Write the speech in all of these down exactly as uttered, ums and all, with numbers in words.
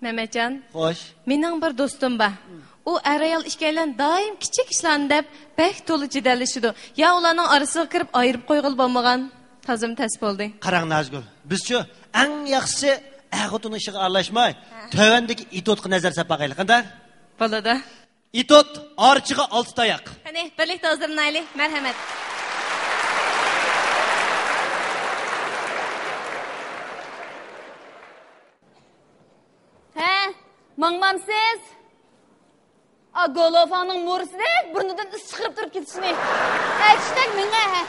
مەمەتجان، خوش. مېنىڭ بىر دوستۇم بار. ئۇ ئەر-ئايال ئىككىيلەن دائىم كىچىك ئىشلارنى دەپ بەك تولا جېدەللىشىدۇ. يا ئۇلارنىڭ ئارىسىغا كىرىپ ئايرىپ قويغىلى بولمىغان. تازىمۇ تەس بولدى. قاراڭ نازگۈل، بىزچۇ ئەڭ ياخشىسى ئەر-خوتۇننىڭ ئىشىغا ئارىلاشماي، ھە، تۆۋەندىكى ئېتوتقا نەزەر ساپ باقايلى، قانداق؟ بولىدۇ. ئېتوت، ئارچىغا ئالتە تاياق. قېنى، بىرلىكتە ھازىرلىنايلى. مەرھەمەت. ھە، ماڭمامسىز؟ ئا، گولوفاڭنىڭ مورىسىدەك بۇرنىدىن ئىس چىقىرىپ تۇرۇپ كېتىشنى. ئەكشىدەك مېڭە، ھە.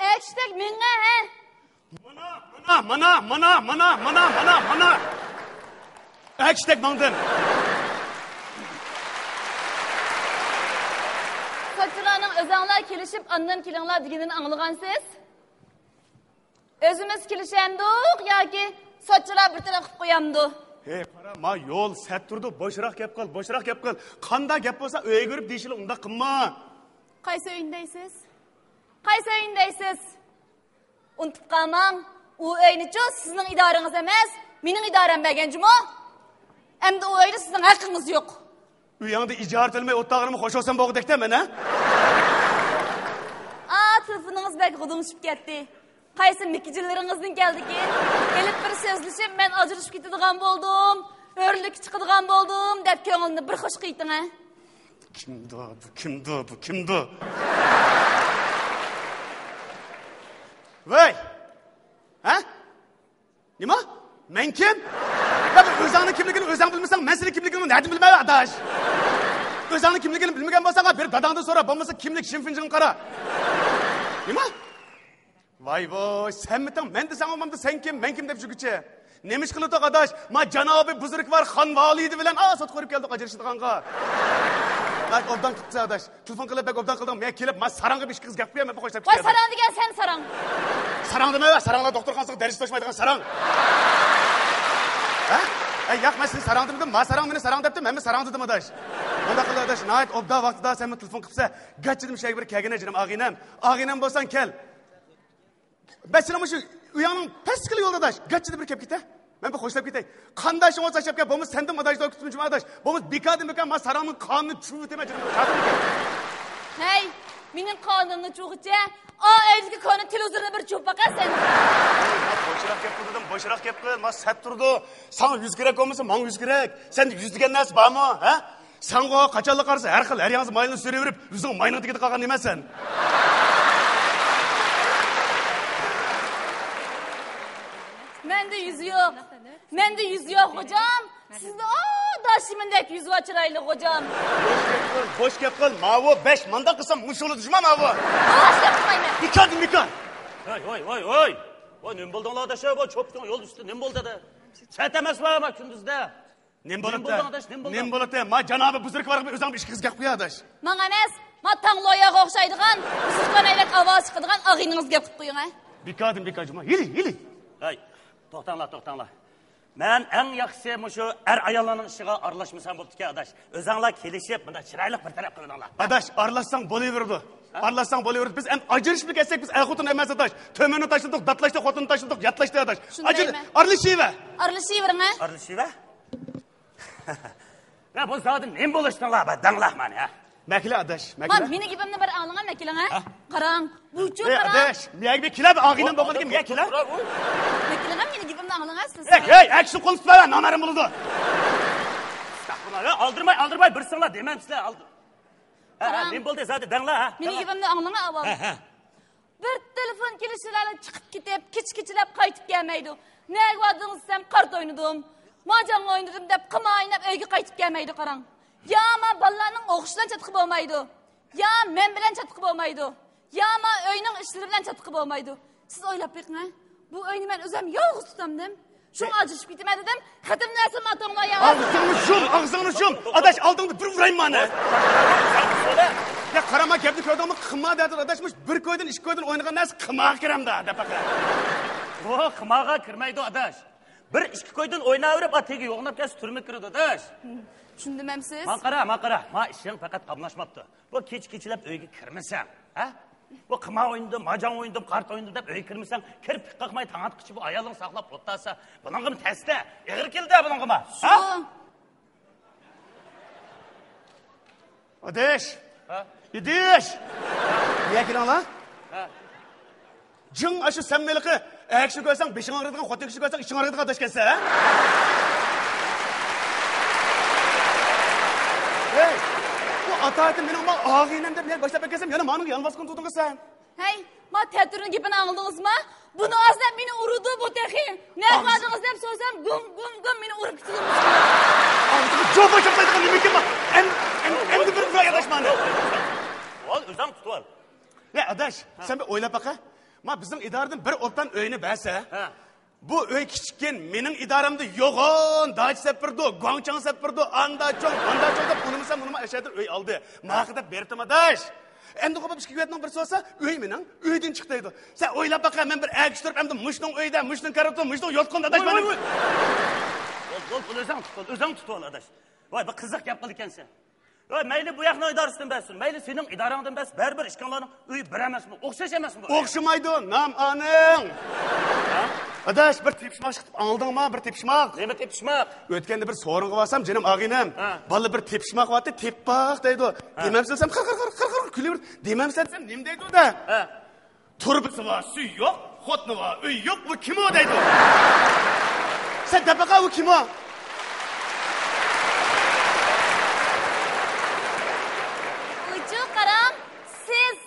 ئەكشىدەك مېڭە، ھە. مانا، مانا، مانا. ئەكشىدەك ماڭدىم. سوتچىلارنىڭ ئۆزەڭلار كېلىشىپ ئاندىن كېلىڭلار دېگىنىنى ئاڭلىغانسىز؟ ئۆزىمىز كېلىشەمدۇق ياكى سوتچىلار بىر تەرەپ قىلىپ قويامدۇ؟ ھەي، قارا، ما يول سەت تۇرىدۇ، بوشراق گەپ قىل، بوشراق گەپ قىل. قانداق گەپ بولسا ئۆيگە بېرىپ دېيىشىلى، ئۇنداق قىلما. قايسى ئۆينى دەيسىز؟ قايسى ئۆينى دەيسىز؟ ئۇنتۇپ قالماڭ، ئۇ ئۆينىچۇ سىزنىڭ ئىدارىڭىز ئەمەس، مېنىڭ ئىدارەم بەرگەن جۇمۇ. ئەمدى ئۇ ئۆيدە سىزنىڭ ھەققىڭىز يوق. ئۆيۈڭدە ئىجارە تۆلىمەي ئولتۇرغىنىمغا خوش بولسام بولغۇدەكتە مەن، ھە؟ ئا، تېلېفونىڭىز بەك غۇدۇڭشىپ كەتتى. قايسى مىكىجىنلىرىڭىزدىن كەلدىكىن؟ ئېلىپ بىر سۆزلىشىپ، مەن ئاجرىشىپ كېتىدىغان بولدۇم، ئۆرلۈككە چىقىدىغان بولدۇم دەپ كۆڭلۈمنى بىر خوش قىلىۋېتىڭ، ھە؟ كىمدۇ بۇ، كىمدۇ بۇ، كىمدۇ؟ ۋەي! ھە؟ نېمە؟ مەن كىم؟ يا، بىر ئۆزۈڭنىڭ كىملىكىنى ئۆزۈڭ بىلمىسەڭ، مەن سېنىڭ كىملىكىڭنى نەدىن بىلىمەن، ئاداش؟ ئۆزۈڭنىڭ كىملىكىنى بىلمىگەن بولساڭ، بىر داداڭدىن سورا، بولمىسا كىملىك شىنفىنجىڭغا قارا. نېمە؟ ۋاي ۋوي، سەنمىتىڭ؟ مەن دېسەڭ بولمامدۇ، سەن كىم، مەن كىم دەپ يۈرگۈچە. نېمە ئىش قىلىۋاتىدۇ، ئاداش؟ ما جانابى بۇزرۇكۋار خان ۋالىدى بىلەن ئاز سوت قۇرۇپ كەلدۇق ئاجرىشىدىغانغا. ھە، ئوبدان قىپسەن، ئاداش. تېلېفون قىلىپ بەك ئوبدان قىلدىڭ. مېنى كېلىپ، ما ساراڭغا بىر ئىككى قىز گەپ قىلىپ، مەن بىر خوشلاپ ۋاي، كېتەي. ساراڭ دېگەن سەن ساراڭ. ساراڭ دېمە، ساراڭلار دوختۇرخانىسىغا دەرس توشمايدىغان ساراڭ. ھە؟ ئەي، ياق، مەن سېنى ساراڭ دېمىدىم. ما ساراڭ مېنى ساراڭ دەپتۇ، مەنمۇ ساراڭ دېدىم، ئاداش. بۇنداق قىل، ئاداش، ناھايىتى ئوبدان ۋاقتىدا سەنمۇ تېلېفون قىپسەن. گاچچىدىم شەيگە بىر كەلگىنە، جېنىم ئاغىنەم. ئاغىنەم بولساڭ كەل. بەسىنىڭ مۇشۇ ئۆيۈڭنىڭ پەسكىلا يولدا، ئاداش. گاچچىدا بىر كەپ كېتە. مەن بىر خوشلاپ كېتەي. قانداش شۇڭا تاشلاپ كەل. بولمىسا سەندىن ئاداش، دوي كۈتمىشىم ئاداش. بولمىسا بىكاردىن بىكار ما ساراڭنىڭ قانىنىنى چۈشۈرۈۋېتىمەن جېنىم. ھەي، مېنىڭ قانىنىمنى چۈشۈرگۈچە، ئا ئۆيدىكى كونا تېلېۋىزورنى بىر چۈشۈرۈپ باقە سەن. بوشراق گەپ قىل دېدىم، بوشراق گەپ قىل. ما سەت تۇرىدۇ. ساڭا يۈز كېرەك بولمىسا، ماڭا يۈز كېرەك. سەندە يۈز دېگەن نەرسە بارمۇ، ھە؟ ساڭا قاچانلا قارىسا، ھەر خىل، ھەر ياڭزا ماينى سۈرۈۋېرىپ، ئۆزۈڭ ماينىڭ تېگىدە قالغان نېمە سەن؟ مەندە يۈز يوق. مەندە يۈز يوق، خوجام. سىزدە ئاداشىمىندەك يۈز بار، چىرايلىق خوجام. بوش گەپ قىل، بوش گەپ قىل. ماۋۇ بەش مانداق قىلسام، مۇشۇلا دۈشمەن ماۋۇ. بوش گەپ قىلمايمەن. بىكاردىن بىكار. ھەي، ھوي، ھوي، ھوي. ۋاي، نېمە بولدۇڭلار، ئاداش؟ ۋاي، چوپتۇڭ يول ئۈستىدە نېمە بولدى، دە؟ سەت ئەمەسلا، ما كۈندۈزدە. نېمە بولۇپتۇ؟ نېمە بولدى، ئاداش، نېمە بولدى؟ نېمە بولۇپتۇ؟ ما جانابى بۇزرۇكۋارغا ئۆزۈڭ بىر ئىككى قىز گەپ قىل، ئاداش. ماڭا ئەمەس، ما تاڭلوياغا ئوخشايدىغان، بۇزۇققان ئەيلەك ئاۋازى چىقىدىغان ئاغىنىڭىز گەپ قىلىپ قويۇڭ، ھە؟ بىكاردىن بىكار جۇما. ھېلى، ھېلى. ھەي، توختاڭلار، توختاڭلار. مەن ئەڭ ياخشىسى مۇشۇ ئەر-ئاياللارنىڭ ئىشىغا ئارىلاشمىسام بوپتىكەن، ئاداش. ئۆزەڭلار كېلىشىپ، مۇنداق چىرايلىق بىر تەرەپ قىلىۋېلىڭلار. ئاداش، ئارىلاشساڭ بولۇۋېرىدۇ. ھە؟ ئارىلاشساڭ بولۇۋېرىدۇ. بىز ئەمدى ئاجرىشىپلا كەتسەك، بىز ئەر-خوتۇن ئەمەس، ئاداش. تۆمۈرنى تاشلىدۇق، داتلاشتى، خوتۇننى تاشلىدۇق، ياتلاشتى، ئاداش. شۇندايمۇ؟ ئارىلىشىۋە. ئارىلىشىۋېرىڭ، ھە؟ ئارىلىشىۋە؟ ھە، بۇ زادى نېمە بولۇشتۇڭلار، بە، دەڭلار مانا، ھە؟ مەكلە، ئاداش، مەكلە. مانا، مېنىڭ گېپىمنى بىر ئاڭلىڭا، مەكلىڭە. ھە؟ قاراڭ، بۇچۇ، ئەي، قاراڭ. ئاداش، مەگە بىر كېلە، بىر ئاغىنەم بولغاندىكىن، مەگە كېلە. مەكلىڭە، مېنىڭ گېپىمنى ئاڭلىڭا، سىز. ئەي، ئەي، ئەكشىن قول تۇتۇۋەر، نامەرەم بولىدۇ. ئەستەغپۇرۇللا، ئالدىرماي، ئالدىرماي، بىر سىڭلار دېمەمسىلەر، ئالدىر-، ھە، ھە، قاراڭ. نېمە بولدى، زادى دەڭلار، ھە؟ مېنىڭ گېپىمنى ئاڭلىڭا، ئاۋۋال. ھە، ھە. بىر تېلېفون كېلىشى بىلەن چىقىپ كېتىپ، كېچە-كېچىلەپ قايتىپ كەلمەيدۇ. نەگە باردىڭىز دېسەم، قارت ئوينىدىم. ماجاڭ ئوينىدىم دەپ، قىمار ئويناپ ئۆيگە قايتىپ كەلمەيدۇ، قاراڭ. يا ما بالىلارنىڭ ئوقۇشى بىلەن چاتىقى بولمايدۇ، يا مەن بىلەن چاتىقى بولمايدۇ، يا ما ئۆينىڭ ئىشلىرى بىلەن چاتىقى بولمايدۇ. سىز ئويلاپ بېقىڭ، ھە؟ بۇ ئۆينى مەن ئۆزۈم يالغۇز تۇتامدىم. شۇڭا ئاجرىشىپ كېتىمەن دېدىم. خېتىمنى ئەسلىمە ئاتاڭلار يا. ئاغزىڭنى يۇم، ئاغزىڭنى يۇم. ئاداش، ئالدىڭدا بىر ئۇرايمەن ھە. يا قارا، ما گەپنى كۆردۈڭمۇ؟ قىمار دەيدۇ ئاداش، مۇشۇ بىر كويدىن، ئىككى كويدىن ئوينىغان نەرسە قىمارغا كىرەمدۇ دەپ باقە. ئۇ قىمارغا كىرمەيدۇ ئاداش. بىر ئىككى كويدىن ئويناۋېرىپ، ئا، تېگى يوغىناپ كەتسە تۈرمىگە كىرىدۇ ئاداش. چۈشەندىم ئەمسىز؟ ما قارا، ما قارا. ما ئىشىڭ پەقەت قاملاشماپتۇ. بۇ كېچە كېچىلەپ ئۆيگە كىرمىسەڭ، ھە؟ بۇ قىمار ئوينىدىم، ماجاڭ ئوينىدىم، قارت ئوينىدىم دەپ ئۆيگە كىرمىسەڭ، كىرىپ پىق قاقماي تاڭ ئاتقىچە بۇ ئايالىڭ ساقلاپ ئولتۇرسا، بۇنىڭغىمۇ تەستە، ئېغىر كېلىدۇ بۇنىڭغىمۇ. ھە؟ شۇ. ئاداش! ھە؟ ئاداش! نېمە كېلىڭلار؟ ھە؟ جىڭ ئاشۇ سەن مېلىقى ئەر كىشىنى كۆرسەڭ بېشىڭ ئاغرىيدىغان، خوتۇن كىشىنى كۆرسەڭ ئىشىڭ ئاغرىيدىغان ئاداش ئىكەنسەن، ھە؟ ھەي، بۇ ئاتايىتىم مېنىڭ ما ئاغىنەم دەپ نېمە باشلاپ ئەكەلسەم، يەنە مانىڭ يالۋاس كۈن تۇردۇڭ سەن. ھەي، ما تەتۈرنىڭ گېپىنى ئاڭلىدىڭىزما؟ بۇنى ئاز دەپ مېنى ئۇرىدۇ بۇ تېخى. نەگە باردىڭىز دەپ سورىسام، گۇم، گۇم، گۇم مېنى ئۇرۇپ كېتىدۇ. ئاغزىغا جوپا چاپلايدىغان نېمە ئىكەن ما؟ ئەم-، ئەم-، ئەمدى بىر ئۇرۇڭ ئاداش مانى. ئال، ئۆزۈڭ تۇتۇۋال. يا ئاداش، سەن بىر ئويلاپ باقە. ما بىزنىڭ ئىدارىدىن بىر ئوبدان ئۆينى بەرسە، ھە. بۇ ئۆي كىچىككىن، مېنىڭ ئىدارەمدە يوغان داچا سېلىپ بېرىدۇ، گۇاڭچاڭ سېلىپ بېرىدۇ، ئاندا چوڭ، ماندا چوڭ دەپ ئۇنىمىسام ئۇنىماي ئەشەدە ئۆي ئالدى. ماقۇل دەپ بېرىپتىم ئاداش. ئەمدى قوپۇپ ئىككى كۈۋەتنىڭ بىر سورىسا، ئۆي مېنىڭ، ئۆيدىن چىق دەيدۇ. سەن ئويلاپ باقە، مەن بىر ئەر كىشى تۇرۇپ ئەمدى مۇشۇنىڭ ئۆيىدە، مۇشۇنىڭ كارىۋىتىدا، مۇشۇنىڭ يوتقىنىدا ئاداش. ۋاي، مانا ۋاي، ۋاي. بول، بول، بول، ئۆزۈڭ تۇتۇۋال، ئۆزۈڭ تۇتۇۋال ئاداش. ۋاي، بىر قىزىق گەپ قىلىدىكەنسەن. ۋاي، مەيلى بۇ ياقنىڭ ئىدارىسىدىن بەرسۇن، مەيلى سېنىڭ ئىدارەڭدىن بەرسۇن، بەرىبىر ئىككىڭلارنىڭ ئۆيى بىر ئەمەسمۇ؟ ئوخشاش ئەمەسمۇ؟ ئوخشىمايدۇ، نام ئانىڭ. ھە؟ ئاداش، بىر تېپىشماق چىقىپ ئاڭلىدىڭما؟ بىر تېپىشماق. نېمە تېپىشماق؟ ئۆتكەندە بىر سورۇنغا بارسام، جېنىم ئاغىنەم، ھە، بالىلار بىر تېپىشماق بارتى، تېپپاق دەيدۇ. ھە. دېمەمسىلىسەم، قىر، قىر، قىر، قىر، قىر كۈلۈۋېرىدۇ. دېمەمسىلىسەم، نېمە دەيدۇ دە؟ ھە. تۇرۇبىسى بار، سۈيى يوق، خوتۇنى بار، ئۆيى يوق، بۇ كىم ئۇ دەيدۇ. سەن دەپ باقە، ئۇ كىم ئۇ؟ ئۇچۇ قاراڭ، سىز.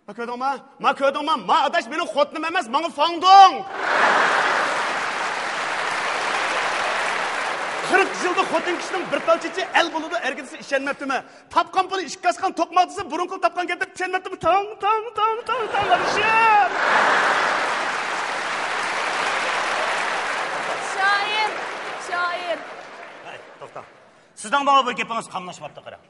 ما كۆردۈڭما؟ ما كۆردۈڭما؟ ما ئاداش مېنىڭ خوتۇنۇم ئەمەس، ماڭا فاڭدۇڭ. قىرىق يىلدا خوتۇن كىشىنىڭ بىر تال چېچى ئەل بولىدۇ، ئەرگە دېسە ئىشەنمەپتىمەن. تاپقان پۇلى ئىككى ئاسقان توقماق دېسە، بۇرۇنقى تاپقان گەپتە چۈشەنمەپتىمۇ؟ تاڭ، تاڭ، تاڭ، تاڭ، تاڭ، ئادىشىم! شائىر، شائىر. ھەي، توختاڭ. سىزنىڭ ماڭا بۇ گېپىڭىز قاملاشماپتۇ، قاراڭ.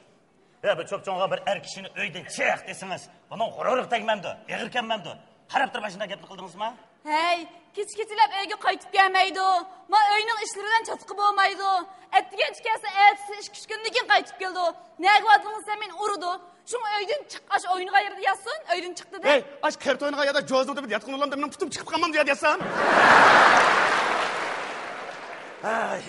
ھە، بۇ چوپچوڭغا بىر ئەر كىشىنى ئۆيدىن چىق دېسىڭىز، بۇنىڭ غۇرۇرىغا تەگمەمدۇ؟ ئېغىر كەلمەمدۇ؟ قاراپ تۇرۇپ ئاشۇنداق گەپنى قىلدىڭىزما؟ ھەي، كېچە-كېچىلەپ ئۆيگە قايتىپ كەلمەيدۇ. ما ئۆينىڭ ئىشلىرى بىلەن چاتىقى بولمايدۇ. ئەتىگەنچە كەلسە، ئەتىسى ئىككى-ئۈچ كۈندىن كېيىن قايتىپ كېلىدۇ. نەگە باردىڭىز دېسەم، مېنى ئۇرىدۇ. شۇڭا ئۆيدىن چىق، ئاشۇ ئوينىغان يېرىدە ياتسۇن، ئۆيدىن چىق دېدى. ھەي، ئاش قېرىت ئوينىغان يەردە جوزنىڭ تۈپىدە ياتقىنى ئۇلام دەپ مېنىڭ پۇتۇم چىقىپ قالمامدۇ يەردە ياتسام؟ ھەي.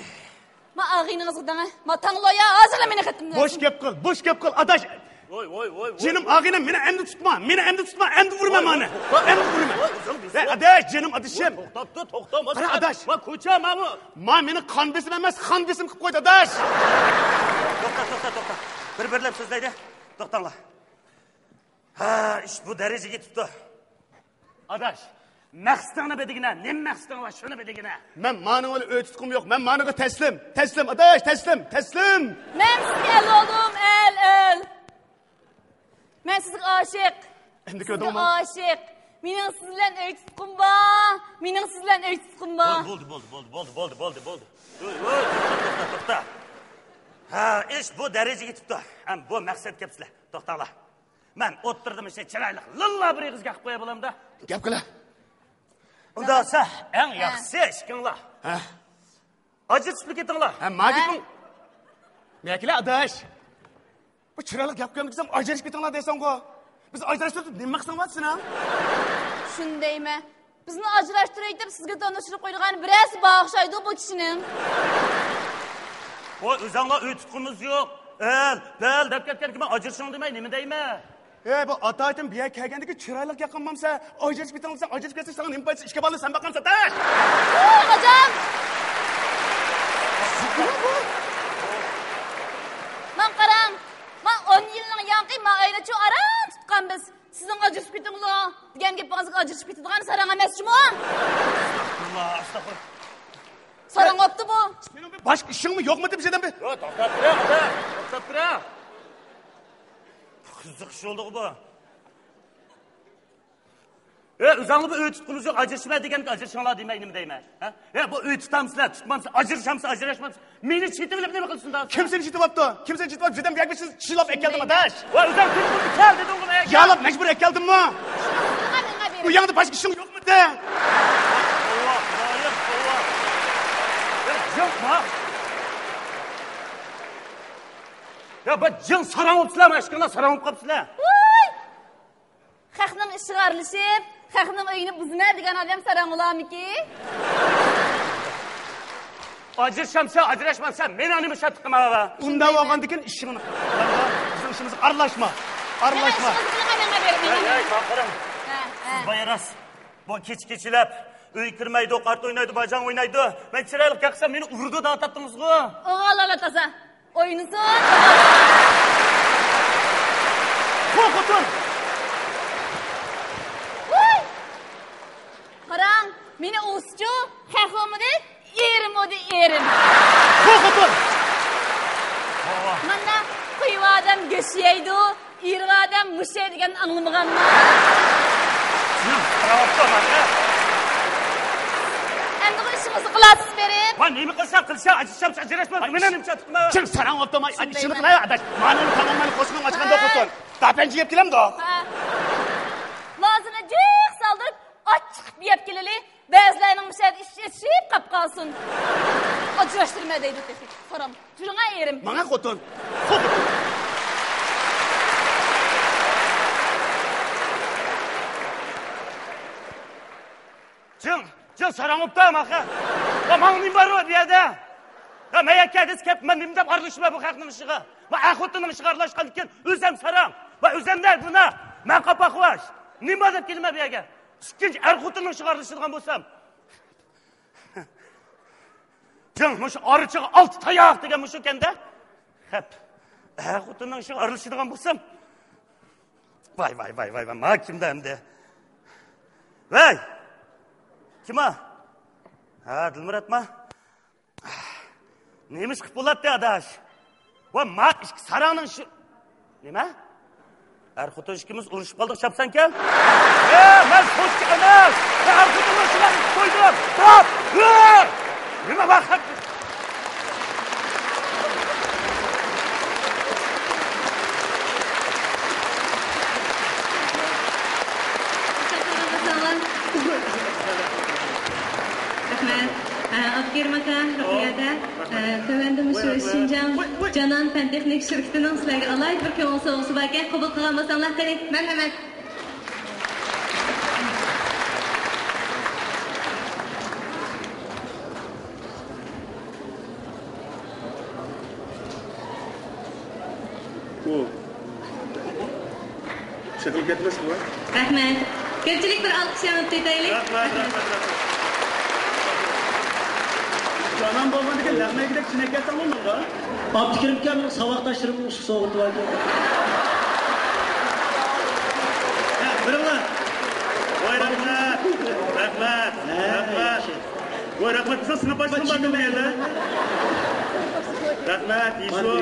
ما ئاغىنىڭىزغا دەڭە، ما تاڭلايا، ھازىرلا مېنى خېتىمدىن. بوش گەپ قىل، بوش گەپ قىل، ئاداش. ۋوي، ۋوي، ۋوي، ۋوي. جېنىم ئاغىنەم، مېنى ئەمدى تۇتما، مېنى ئەمدى تۇتما، ئەمدى ئۇرىمەن مانا. ئەمدى ئۇرىمەن. ۋوي، ئۆزۈڭ بىسمىللا. ھە، ئاداش، جېنىم ئادىشىم. توختاپتۇ، توختا، ما قارا، ئاداش. ما كوچا، ما بۇ. ما مېنى قان بېسىم ئەمەس، خان بېسىم قىلىپ قويدى، ئاداش. توختا، توختا، توختا. بىر-بىرلەپ سۆزلەيلى. توختاڭلار. ھە، ئىش بۇ دەرىجىگە يېتىپتۇ. ئاداش، مەقسىتىڭنى بىلگىنە، نېمە مەقسىتىڭ بار، شۇنى بىلگىنە. مەن مانىڭ بىلەن ئۆي تۇتقۇم يوق، مەن مانىڭغا تەسلىم، تەسلىم، ئاداش، تەسلىم، تەسلىم. مەن سىزگە ئەل بولدۇم، ئەل، ئەل. مەن سىزگە ئاشىق. ئەمدى سىزگە كۆردۈڭمۇ؟ ئاشىق. مېنىڭ سىز بىلەن ئۆي تۇتقۇم بار، مېنىڭ سىز بىلەن ئۆي تۇتقۇم بار. بولدى، بولدى، بولدى، بولدى، بولدى، بولدى، بولدى. ۋوي، ۋوي، توختا، توختا، توختا. ھە، ئىش بۇ دەرىجىگە يېتىپتۇ. ھەم بۇ مەقسەتكە كەپسىلە. توختاڭلار. مەن ئوتتۇرىدا مۇشۇ چىرايلىق لىللا بىر ئېغىز گەپ قىلىپ قوياي بولامدا؟ گەپ قىلە. ئۇنداق بولسا، ئەڭ ھە. ياخشىسى ئىككىڭلار. ھە. ئاجرىشىپ كېتىڭلار. ھە، ما ھە. گېپىڭ. مەكىلە ئاداش. بۇ چىرايلىق گەپ قىلغان دېسەم، ئاجرىشىپ كېتىڭلار دەيسەنغۇ. بىز ئاجراشتۇرۇپ نېمە مەقسىتىڭ بار سېنىڭ؟ شۇنى دەيمەن. بىزنى ئاجراشتۇراي دەپ سىزگە تونۇشتۇرۇپ قويىدىغان بىرەرسى بار ئوخشايدۇ بۇ كىشىنىڭ. ۋوي، ئۆزۈڭلار ئۆي تۇتقۇمىز يوق. ئەل، بەل دەپ كەتكەنكىن مەن ئاجرىشىڭ دېمەي نېمە دەيمەن؟ ئەي، بۇ ئاتايىتىم بۇ يەرگە كەلگەندىكى چىرايلىق ياققان بولمىسا، ئاجرىشىپ كېتىڭ دېسەڭ، ئاجرىشىپ كەتسە ساڭا نېمە پايدىسى؟ ئىككى بالىنى سەن باقامسەن، ھە؟ ۋوي، غاجام! ماڭا قاراڭ، ما ئون يىلنىڭ ياقى ما ئاينىچۇ ئاران تۇتقان بىز. سىزنىڭ ئاجرىشىپ كېتىڭلار دېگەن گېپىڭىزگە ئاجرىشىپ كېتىدىغان ساراڭ ئەمەسچۇمۇ؟ ئەستەغپۇرۇللا، ئەستەغپۇرۇللا. ساراڭ بوپتۇ بۇ. سېنىڭ بىر باشقا ئىشىڭمۇ يوقمۇ دېمىسەم بىر؟ ياق، توختاپ تۇرە، ئاتا، توختاپ تۇرە. قىزىق ئىش بولدىغۇ بۇ. ئە، ئۆزۈڭلار بۇ ئۆي تۇتقۇنىڭىز يوق، ئاجرىشىمەن دېگەنگە ئاجرىشىڭلار دېمەي نېمە دەيمەن؟ ھە؟ ئە، بۇ ئۆي تۇتامسىلەر، تۇتمامسىلەر، ئاجرىشامسىلەر، ئاجراشمامسىلەر. مېنى چېتىۋېلىپ نېمە قىلسۇن داسىلەر؟ كىم سېنى چېتىۋاپتۇ؟ كىم سېنى چېتىۋاپتۇ؟ جېدەم گەپنى چىشلاپ ئەكەلدىم، ئاداش. ۋە ئۆزۈڭ كىم بۇ كەل دېدىڭغۇ ماڭا؟ يالاپ مەجبۇر ئەكەلدىممۇ؟ بۇ ياڭدا باشقا ئىشىڭ يوقمىدى؟ توۋا، خۇدايىم، توۋا. يا، جىڭ، ھا؟ يا، بۇ جىڭ ساراڭ بوپسىلەر، مانا ئىككىڭلار ساراڭ بوپ قاپسىلەر. ۋاي! ئىشىغا ئارىلىشىپ، خەقنىڭ ئۆيىنى بۇزىمەن دېگەن ئادەم ساراڭ بولارمىكىن؟ ئاجرىشامسەن، ئاجراشمامسەن، مېنىڭ نېمە شادلىقىم بار؟ ئۇنداق بولغاندىكىن ئىشىڭنى قىل. بىزنىڭ ئىشىمىزغا ئارىلاشما. ئارىلاشما. مېنىڭ ئىشىمىزغا قىلىڭ، مېنىڭ بېرىڭ، مېنىڭ. ھەي، ھەي، قاقىرىم. ھە، ھە. سىز بايا راست. بۇ كېچە كېچىلەپ ئۆيگە كىرمەيدۇ، قارت ئوينايدۇ، باجاڭ ئوينايدۇ. مەن چىرايلىق گەپ قىلسام، مېنى ئۇرىدۇ دەۋاتاتتىڭىزغۇ. ئوغۇل ئالا تازا. ئوينىسۇن. خو خوتۇن. ۋاي. قاراڭ، مېنى ئۇرسىچۇ، خەق بولمىدى، ئېرىم بولدى، ئېرىم. خو خوتۇن. مانا، قوي ئادەم گۆش يەيدۇ، ئېرىم ئادەم مۇش يەيدۇ دېگەننى ئاڭلىمىغانما؟ ئەمدىغۇ ئىشىڭىزنى قىلارسىز بېرىپ. ۋاي، نېمە قىلسا قىلسا، ئاجرىشامسا ئاجراشما، مېنى نېمە چاتىقما؟ چىڭ ساراڭ بوپتۇ، ماي، ئىشىمنى قىلاي، ئاداش. مانا، تامامەن قوشۇنۇڭ ئاچقان دوقۇتۇن. داپەنجى يەپ كېلەمدۇ؟ ھە. لازىنى جىق سالدۇرۇپ، ئاچچىقىپ يەپ كېلىلى. بەزىلەرنىڭ مۇشۇ يەردە ئىچى ئېچىشىپ قاپ قالسۇن. ئاجراشتۇرما دەيدۇ تېخى. قارام، جۈرۈڭە ئېرىم. ماڭا خوتۇن. خوتۇن. جىڭ، جىڭ ساراڭ بوپتا ماخا. يا ماڭا نېمە بار بۇ يەردە؟ يا مەن يەككە دېسە كەپ، مەن نېمە دەپ ئارىلىشىمەن بۇ خەقنىڭ ئىشىغا؟ مەن ئەر خوتۇننىڭ ئىشىغا ئارىلاشقاندىن كېيىن ئۆزۈم ساراڭ. ۋە ئۆزۈمدە بۇنا مەن قاپاقۋاش. نېمە بار دەپ كېلىمەن بۇ يەرگە؟ ئىككىنچى ئەر خوتۇننىڭ ئىشىغا ئارىلىشىدىغان بولسام. جىڭ، مۇشۇ ئارىچىغا ئالتە تاياق دېگەن مۇشۇكەندە. خەپ. ئەر خوتۇننىڭ ئىشىغا ئارىلىشىدىغان بولسام. ۋاي، ۋاي، ۋاي، ۋاي، ۋاي، ما كىمدە ئەمدى؟ ۋەي! كىم ئا؟ ھە، دىلمۇراتما؟ نېمە ئىش قىلىپ بولاتتى، ئاداش؟ ۋە ما ئىككى ساراڭنىڭ شۇ، نېمە؟ ئەر خوتۇن ئىككىمىز ئۇرۇشۇپ قالدۇق، چاپسانكەن. ھە، مەن سوتچى ئەمەس. مەن ئەر خوتۇننىڭ شۇلارنى قويدۇم. تاپ! ھە! نېمە ۋاقىت؟ رەھمەت. ئە، ئابدۇكېرىم ئاكا، رۇقىيە ئەدە، ئە، تۆۋەندە مۇشۇ شىنجاڭ جانان پەن تېخنىك شىركىتىنىڭ سىلەرگە ئالاھىدە بىر كۆڭۈل سوۋغىسى باركەن، قوبۇل قىلغان بولساڭلار قېنى. مەرھەمەت. ئۇ چېقىلىپ كەتمەسمۇ؟ رەھمەت. كۆپچىلىك بىر ئالقىش ياڭرىتىپ ئېيتايلى. رەھمەت، رەھمەت، رەھمەت. جانان بولغاندىكىن لەغمەيگۈدەك چىنەك كەتسەڭ بولمامدۇ؟ ئابدۇكېرىم ئاكامنىڭ ساۋاقداشلىرىمنىڭ ئۇششۇق سوۋغىتى باركەن. ھە، بېرىڭلار. ۋاي، رەھمەت. رەھمەت. ھە، رەھمەت. ياخشى. ۋاي، رەھمەت. بىزنىڭ سىنىپ باشلىقىمىز بار دېمەيلى. رەھمەت، يېشۇ.